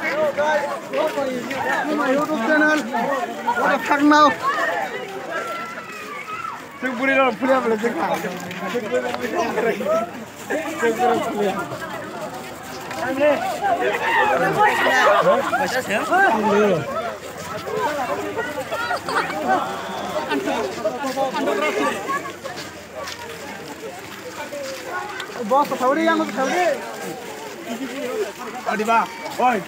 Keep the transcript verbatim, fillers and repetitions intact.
Hello guys, welcome to my YouTube channel. What the fuck now? Sing buri rok phulia bole sing kha. Boss, thauri yang thauri. Adi ba, oi.